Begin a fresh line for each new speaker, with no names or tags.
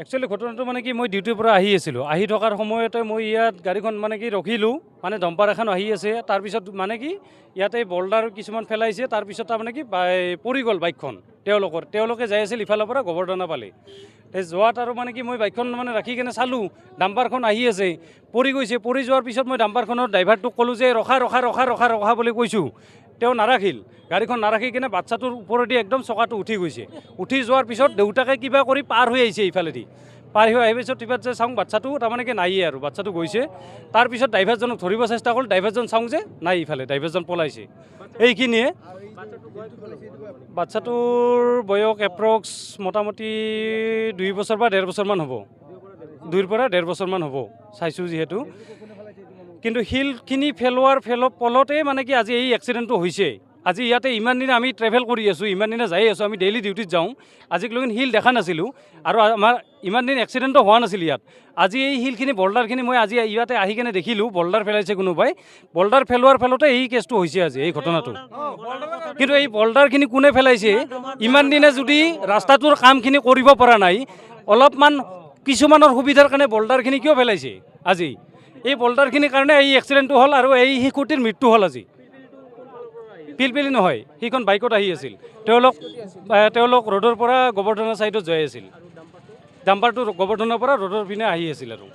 Actually ঘটনাটো মানে কি, মই ডিউটিৰ পৰা আহি আছিলোঁ। আহি থকাৰ সময়তে মই ইয়াত গাড়ীখন মানে কি ৰখিলোঁ, মানে ডম্পাৰ এখন আহি আছে। তাৰপিছত মানে কি ইয়াতে বল্ডাৰ কিছুমান পেলাইছে। তাৰপিছত তাৰমানে কি পৰি গ'ল বাইকখন তেওঁলোকৰ। তেওঁলোকে যাই আছিল ইফালৰ পৰা গোবৰ্ধনা পালে। এই যোৱাত আৰু মানে কি মই বাইকখন মানে ৰাখি কেনে চালোঁ, ডাম্পাৰখন আহি আছে, পৰি গৈছে। পৰি যোৱাৰ পিছত মই ডাম্পাৰখনৰ ড্ৰাইভাৰটোক ক'লোঁ যে ৰখা, ৰখা, ৰখা, ৰখা, ৰখা বুলি কৈছোঁ। তেওঁ নাৰাখিল। গাড়ীখন নাৰাখি কিনে বাচ্ছাটোৰ ওপৰেদি একদম চকাটো উঠি গৈছে। উঠি যোৱাৰ পিছত দেউতাকে কিবা কৰি পাৰ হৈ আহিছে ইফালেদি। পাৰ হৈ আহি পিছত টিপাত যে চাওঁ, বাচ্ছাটো তাৰমানে কি নাইয়ে আৰু বাচ্ছাটো গৈছে। তাৰপিছত ড্ৰাইভাৰজনক ধৰিব চেষ্টা কৰিল। ড্ৰাইভাৰজন চাওঁ যে নাই, ইফালে ড্ৰাইভাৰজন পলাইছে। এইখিনিয়ে। বাচ্ছাটোৰ বয়স এপ্ৰক্স মোটামুটি 2 বছৰ বা ডেৰ বছৰমান হ'ব, 2ৰ পৰা ডেৰ বছৰমান হ'ব চাইছোঁ যিহেতু। কিন্তু শিলখিনি পেলোৱাৰ ফলতেই মানে কি আজি এই এক্সিডেণ্টটো হৈছে। আজি ইয়াতে ইমান দিনে আমি ট্ৰেভেল কৰি আছোঁ, ইমান দিনে যাই আছোঁ, আমি ডেইলি ডিউটিত যাওঁ, আজিলৈকে শিল দেখা নাছিলোঁ আৰু আমাৰ ইমান দিন এক্সিডেণ্টো হোৱা নাছিল ইয়াত। আজি এই শিলখিনি, বল্ডাৰখিনি মই আজি ইয়াতে আহি কেনে দেখিলোঁ, বল্ডাৰ পেলাইছে কোনোবাই। বল্ডাৰ পেলোৱাৰ ফলতে এই কেছটো হৈছে আজি, এই ঘটনাটো। কিন্তু এই বল্ডাৰখিনি কোনে পেলাইছে? ইমান দিনে যদি ৰাস্তাটোৰ কামখিনি কৰিব পৰা নাই, অলপমান কিছুমানৰ সুবিধাৰ কাৰণে বল্ডাৰখিনি কিয় পেলাইছে? আজি এই বল্ডাৰখিনিৰ কাৰণে এই এক্সিডেণ্টটো হ'ল আৰু এই শিশুটিৰ মৃত্যু হ'ল আজি। পিলপিলি নহয়, সেইখন বাইকত আহি আছিল তেওঁলোক। তেওঁলোক ৰোডৰ পৰা গোবৰ্ধনা ছাইডত যাই আছিল। ডাম্পাৰটো গোবৰ্ধনাৰ পৰা ৰোডৰ পিনে আহি আছিল আৰু